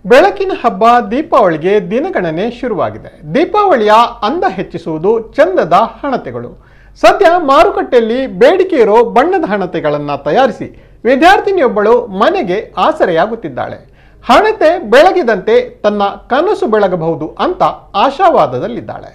ಬೆಳಕಿನ ಹಬ್ಬ ದೀಪಾವಳಿಗೆ ದಿನಗಣನೆ ಶುರುವಾಗಿದೆ. ದೀಪಾವಳಿಯ ಅಂದ ಹೆಚ್ಚಿಸುವುದು ಚಂದದ ಹಣತೆಗಳು. ಸದ್ಯ ಮಾರುಕಟ್ಟೆಯಲ್ಲಿ ಬೇಡಿಕೆ ಇರೋ ಬಣ್ಣದ ಹಣತೆಗಳನ್ನು ತಯಾರಿಸಿ ವಿದ್ಯಾರ್ಥಿನಿಯೊಬ್ಬಳು ಮನೆಗೆ ಆಸರೆಯಾಗುತ್ತಿದ್ದಾಳೆ. ಹಣತೆ ಬೆಳಗಿದಂತೆ ತನ್ನ ಕನಸು ಬೆಳಗಬಹುದು ಅಂತ ಆಶಾವಾದದಲ್ಲಿದ್ದಾಳೆ.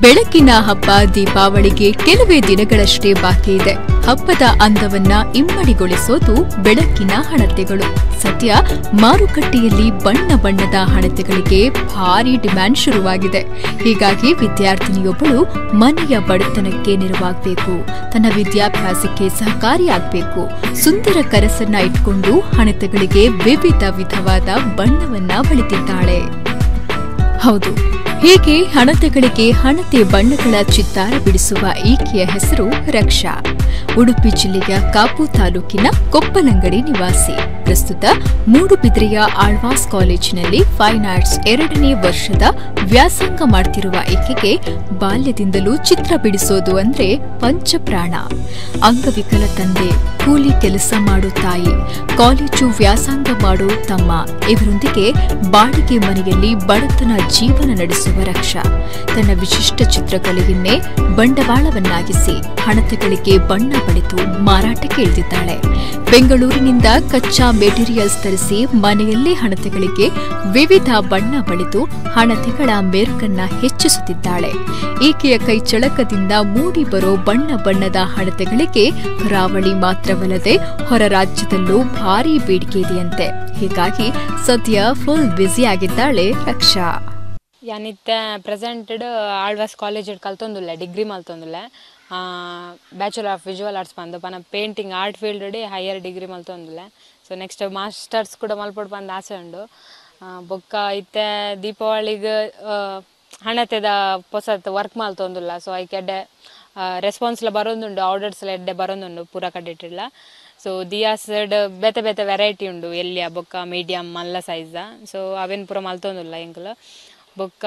ಬೆಳಕಿನ ಹಬ್ಬ ದೀಪಾವಳಿಗೆ ಕೆಲವೇ ದಿನಗಳಷ್ಟೇ ಬಾಕಿ ಇದೆ. ಹಬ್ಬದ ಅಂದವನ್ನ ಇಮ್ಮಡಿಗೊಳಿಸೋದು ಬೆಳಕಿನ ಹಣತೆಗಳು. ಸದ್ಯ ಮಾರುಕಟ್ಟೆಯಲ್ಲಿ ಬಣ್ಣ ಬಣ್ಣದ ಹಣತೆಗಳಿಗೆ ಭಾರಿ ಡಿಮ್ಯಾಂಡ್ ಶುರುವಾಗಿದೆ. ಹೀಗಾಗಿ ವಿದ್ಯಾರ್ಥಿನಿಯೊಬ್ಬಳು ಮನೆಯ ಬಡತನಕ್ಕೆ ನೆರವಾಗಬೇಕು, ತನ್ನ ವಿದ್ಯಾಭ್ಯಾಸಕ್ಕೆ ಸಹಕಾರಿಯಾಗಬೇಕು, ಸುಂದರ ಕನಸನ್ನ ಇಟ್ಕೊಂಡು ಹಣತೆಗಳಿಗೆ ವಿವಿಧ ವಿಧವಾದ ಬಣ್ಣವನ್ನ ಬಳಿತಿದ್ದಾಳೆ. ಹೌದು, ಹೀಗೆ ಹಣತೆಗಳಿಗೆ ಹಣತೆ ಬಣ್ಣಗಳ ಚಿತ್ತಾರ ಬಿಡಿಸುವ ಈಕೆಯ ಹೆಸರು ರಕ್ಷಾ. ಉಡುಪಿ ಜಿಲ್ಲೆಯ ಕಾಪು ತಾಲೂಕಿನ ಕೊಪ್ಪಲಂಗಡಿ ನಿವಾಸಿ. ಪ್ರಸ್ತುತ ಮೂಡುಬಿದ್ರೆಯ ಆಳ್ವಾಸ್ ಕಾಲೇಜಿನಲ್ಲಿ ಫೈನ್ ಆರ್ಟ್ಸ್ 2ನೇ ವರ್ಷದ ವ್ಯಾಸಂಗ ಮಾಡ್ತಿರುವ ಈಕೆಗೆ ಬಾಲ್ಯದಿಂದಲೂ ಚಿತ್ರ ಬಿಡಿಸೋದು ಅಂದ್ರೆ ಪಂಚಪ್ರಾಣ. ಅಂಗವಿಕಲ ತಂದೆ, ಕೂಲಿ ಕೆಲಸ ಮಾಡೋ ತಾಯಿ, ಕಾಲೇಜು ವ್ಯಾಸಂಗ ಮಾಡೋ ತಮ್ಮ, ಇವರೊಂದಿಗೆ ಬಾಡಿಗೆ ಮನೆಯಲ್ಲಿ ಬಡತನ ಜೀವನ ನಡೆಸುವ ರಕ್ಷಾ ತನ್ನ ವಿಶಿಷ್ಟ ಚಿತ್ರಕಲೆಯನ್ನೇ ಬಂಡವಾಳವನ್ನಾಗಿಸಿ ಹಣತೆಗಳಿಗೆ ಬಣ್ಣ ಬಳಿದು ಮಾರಾಟಕ್ಕೆ ಇಳಿದಿದ್ದಾಳೆ. ಬೆಂಗಳೂರಿನಿಂದ ಕಚ್ಚಾ ಮೆಟೀರಿಯಲ್ಸ್ ತರಿಸಿ ಮನೆಯಲ್ಲೇ ಹಣತೆಗಳಿಗೆ ವಿವಿಧ ಬಣ್ಣ ಬಳಿದು ಹಣತೆಗಳ ಮೆರುಗನ್ನ ಹೆಚ್ಚಿಸುತ್ತಿದ್ದಾಳೆ. ಈಕೆಯ ಕೈ ಚಳಕದಿಂದ ಮೂಡಿ ಬರೋ ಬಣ್ಣ ಬಣ್ಣದ ಹಣತೆಗಳಿಗೆ ಕರಾವಳಿ ಮಾತ್ರವಲ್ಲದೆ ಹೊರ ರಾಜ್ಯದಲ್ಲೂ ಭಾರೀ ಬೇಡಿಕೆ ಇದೆಯಂತೆ. ಹೀಗಾಗಿ ಸದ್ಯ ಫುಲ್ ಬ್ಯುಸಿಯಾಗಿದ್ದಾಳೆ ರಕ್ಷಾ. ಯಾನಿತ್ತೆ ಪ್ರೆಸೆಂಟೆಡ್ ಆಳ್ವಾಸ್ ಕಾಲೇಜ್ ಕಲ್ತೊಂದುಲ್ಲ, ಡಿಗ್ರಿ ಮಲ್ತೊಂದುಲ್ಲ, ಬ್ಯಾಚುಲರ್ ಆಫ್ ವಿಜುವಲ್ ಆರ್ಟ್ಸ್ ಬಂದು ಪನ painting art field higher degree ಮಲ್ತೊಂದುಲ್ಲ. ಸೊ ನೆಕ್ಸ್ಟ್ ಮಾಸ್ಟರ್ಸ್ ಕೂಡ ಮಲ್ಪೊಡು ಪಂದ್ ಆಸೆ ಉಂಡು. ಬೊಕ್ಕ ಇತ್ತೆ ದೀಪಾವಳಿಗೆ ಹಣತೆದ ಪೊಸತ್ ವರ್ಕ್ ಮಲ್ತೊಂದುಲ್ಲ. ಸೊ ಐಕ್ ಎಡ್ಡೆ ರೆಸ್ಪಾನ್ಸ್ಲ ಬರೋದುಂಡು, ಆರ್ಡರ್ಸ್ಲ ಎಡ್ಡೆ ಬರೋದುಂಡು ಪೂರ ಕಡೆಟಿಲ್ಲ. ಸೊ ದಿಯಾಸ್ ಬೇತೆ ಬೇತೆ ವೆರೈಟಿ ಉಂಡು, ಎಲ್ಲಿಯ ಬೊಕ್ಕ ಮೀಡಿಯಮ್ ಮಲ್ಲ ಸೈಜ. ಸೊ ಅವೇನು ಪೂರ ಮಲ್ತೊಂದುಲ್ಲ ಎಂಕುಲು. ಬೊಕ್ಕ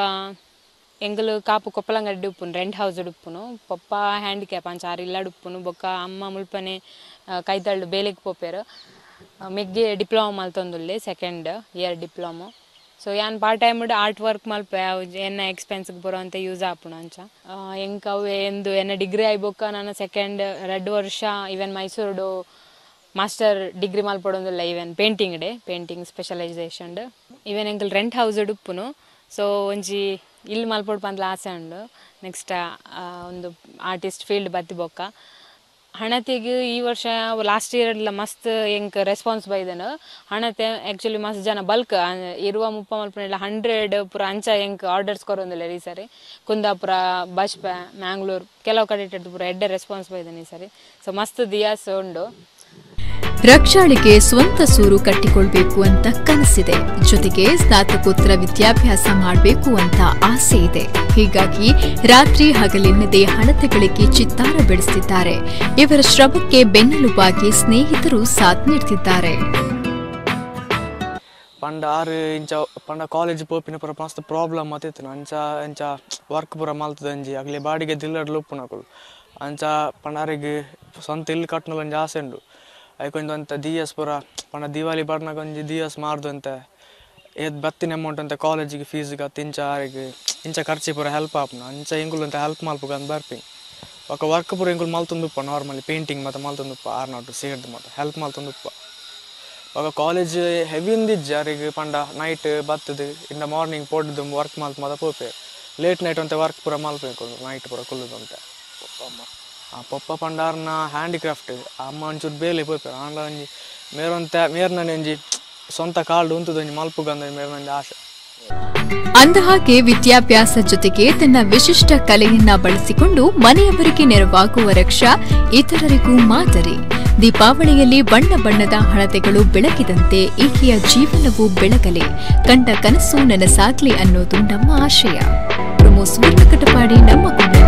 ಎಂಕುಲು ಕಾಪು ಕೊಪ್ಪಲಂಗಡಿ ಉಪ್ಪುನು, ರೆಂಟ್ ಹೌಸ್ ಉಪ್ಪುನು. ಪಪ್ಪ ಹ್ಯಾಂಡಿಕ್ಯಾಪ್ ಅಂಚ ಆರು ಇಲ್ಲಡ್ ಉಪ್ಪುನು. ಬೊಕ್ಕ ಅಮ್ಮ ಮುಲ್ಪನೆ ಕೈತಳ್ಳು ಬೇಲೆಗೆ ಪೋಪೇರು. ಮೆಗ್ಗೆ ಡಿಪ್ಲೊಮಾ ಮಲ್ತೊಂದುಲ್ಲೆ, ಸೆಕೆಂಡ್ ಇಯರ್ ಡಿಪ್ಲೊಮೊ. ಸೊ ಯಾನ್ ಪಾರ್ಟ್ ಟೈಮ್ ಆರ್ಟ್ ವರ್ಕ್ ಮಲ್ಪೆ, ಅವು ಎನ್ನ ಎಕ್ಸ್ಪೆನ್ಸ್ಗೆ ಬರೋ ಅಂತ ಯೂಸ್ ಆಪುಣ ಅಂಚ. ಎಂಕ್ ಅವು ಎಂದು ಎನ್ನ ಡಿಗ್ರಿ ಆಯ್ಬೊಕ್ಕ ನಾನು ಸೆಕೆಂಡ್ 2 ವರ್ಷ ಈವನ್ ಮೈಸೂರುಡು ಮಾಸ್ಟರ್ ಡಿಗ್ರಿ ಮಲ್ಪೊಡೊಂದುಲ್ಲ, even painting day painting specialisation. Even ಎಂಕಲ್ ರೆಂಟ್ ಹೌಸ್ ಉಪ್ಪುನು. ಸೊ ಒಂಜಿ ಇಲ್ಲಿ ಮಲ್ಪೊಡು ಪಂದ್ಲ ಆಸೆ ಉಂಡು. ನೆಕ್ಸ್ಟ್ ಒಂದು ಆರ್ಟಿಸ್ಟ್ ಫೀಲ್ಡ್ ಬತ್ತಿ ಬೊಕ್ಕ ಹಣತೆಗೆ ಈ ವರ್ಷ ಲಾಸ್ಟ್ ಇಯರ್ ಮಸ್ತ್ ಎಂಕ್ ರೆಸ್ಪಾನ್ಸ್ ಬೈದನು. ಹಣತೆ ಆ್ಯಕ್ಚುಲಿ ಮಸ್ತ್ ಜನ ಬಲ್ಕ್ ಇರುವ ಮುಪ್ಪ ಮಲ್ಪನೆಲ್ಲ 100 ಪೂರ ಅಂಚ ಎಂಕ್ ಆರ್ಡರ್ಸ್ ಕೊರೊಂದಿಲ್ಲ ಈ ಸರಿ. ಕುಂದಾಪುರ, ಬಜ್ಪೆ, ಮ್ಯಾಂಗ್ಳೂರ್ ಕೆಲವು ಕಡೆ ಇಟ್ಟಿದ್ದು ಪೂರ ಎಡ್ಡೆ ರೆಸ್ಪಾನ್ಸ್ ಬೈದನು ಈ ಸರಿ. ಸೊ ಮಸ್ತ್ ದಿಯಾಸ್ ಉಂಡು. ರಕ್ಷಾಳಿಗೆ ಸ್ವಂತ ಸೂರು ಕಟ್ಟಿಕೊಳ್ಬೇಕು ಅಂತ ಕನಸಿದೆ, ಜೊತೆಗೆ ಸ್ನಾತಕೋತ್ತರ ವಿದ್ಯಾಭ್ಯಾಸ ಮಾಡಬೇಕು ಅಂತ ಆಸೆ ಇದೆ. ಹೀಗಾಗಿ ರಾತ್ರಿ ಹಗಲೆನ್ನದೇ ಹಣತೆಗಳಿಗೆ ಚಿತ್ತಾರ ಬೆಳೆಸುತ್ತಿದ್ದಾರೆ. ಇವರ ಶ್ರಮಕ್ಕೆ ಬೆನ್ನೆಲುಬಾಗಿ ಸ್ನೇಹಿತರು ಸಾಥ್ ನೀಡುತ್ತಿದ್ದಾರೆ. ಪಂಡ 6 ಇಂಚ ಪಂಡ ಕಾಲೇಜ್ ಪೋಪಿನ ಪೂರ ಮಸ್ತ್ ಪ್ರಾಬ್ಲಮ್ ಆತಿತ್ತು. ಅಂಚ ಇಂಚ ವರ್ಕ್ ಪೂರ ಮಲ್ತದಂಜಿ ಅಗಲಿ ಬಾಡಿಗೆ ದಿಲ್ಲಡ್ಲು ಉಪ್ಪುನಕುಲು. ಅಂಚ ಪಂಡ ಆರಿಗೆ ಸ್ವಂತ ಇಲ್ಲಿ ಕಟ್ಟನಲ್ಲ ಒಂಜಿ ಆಸೆ ಉಂಡು. ಐಕೊಂದು ಅಂತ ದಿಯಸ್ ಪೂರ ಪಂಡ ದಿವಾಲಿ ಬರ್ನಾಗ ಒಂಜಿ ದಿಯಸ್ ಮಾರ್ದು ಅಂತ ಏತ್ ಬತ್ತಿನ ಅಮೌಂಟ್ ಅಂತ ಕಾಲೇಜಿಗೆ ಫೀಸ್ಗೆ ಅತ್ತು ಇಂಚ ಆರಿಗೆ ಇಂಚ ಖರ್ಚಿ ಪೂರ ಹೆಲ್ಪ್ ಆಪುನ. ಅಂಚ ಎಂಕುಲು ಅಂತ ಹೆಲ್ಪ್ ಮಲ್ಪುಗ ಅಂತ ಬರ್ಪಿ. ఒక ವರ್ಕ್ ಪೂರ ಎಂಕುಲು ಮಲ್ತೊಂದುಪ್ಪ, ನಾರ್ಮಲಿ ಪೇಂಟಿಂಗ್ ಮತ್ತು ಮಲ್ತೊಂದುಪ್ಪ, ಆರ್ನಾಟು ಸೇರ್ದು ಮತ್ತು ಹೆಲ್ಪ್ ಮಲ್ತೊಂದುಪ್ಪ. ఒక ಕಾಲೇಜ್ ಹೆವಿ ಇಂದಿಜ್ಜಿ ಆರಿಗೆ ಪಂಡ ನೈಟ್ ಬತ್ತದು ಇಂದ ಮಾರ್ನಿಂಗ್ ಪೋಡ್ದು ವರ್ಕ್ ಮಲ್ತು ಮಾತ ಪೋಪೆ. ಲೇಟ್ ನೈಟ್ ಅಂತ ವರ್ಕ್ ಪೂರ ಮಲ್ಪು, ನೈಟ್ ಪೂರ ಕುಲ್ಲುದು ಅಂತ. ಆ ಪಪ್ಪ ಪಂಡಾರ್ನ ಹ್ಯಾಂಡಿಕ್ರಾಫ್ಟ್ ಅಮ್ಮ ಒಂಚೂರು ಬೇಲೆ ಪೋಪೆ. ಆಂಡ ಒಂಜಿ ಮೇರೊಂತ ಮೇರ್ನನೆ ಒಂಜಿ ಸ್ವಂತ ಕಾಲ್ಡು ಉಂತುದೊಂಜಿ ಮಲ್ಪುಗಂದ ಮೇರ್ನೊಂಜಿ ಆಸೆ. ಅಂದಹಾಗೆ ವಿದ್ಯಾಭ್ಯಾಸ ಜೊತೆಗೆ ತನ್ನ ವಿಶಿಷ್ಟ ಕಲೆಯನ್ನ ಬಳಸಿಕೊಂಡು ಮನೆಯವರಿಗೆ ನೆರವಾಗುವ ರಕ್ಷಾ ಇತರರಿಗೂ ಮಾದರಿ. ದೀಪಾವಳಿಯಲ್ಲಿ ಬಣ್ಣ ಬಣ್ಣದ ಹಣತೆಗಳು ಬೆಳಗಿದಂತೆ ಈಕೆಯ ಜೀವನವೂ ಬೆಳಗಲಿ, ಕಂಡ ಕನಸು ನನಸಾಗ್ಲಿ ಅನ್ನೋದು ನಮ್ಮ ಆಶಯ. ಪ್ರಮೋ ಸುವರ್ಣ ಕಟಪಾಡಿ, ನಮ್ಮ ಕುಂದಾಪುರ.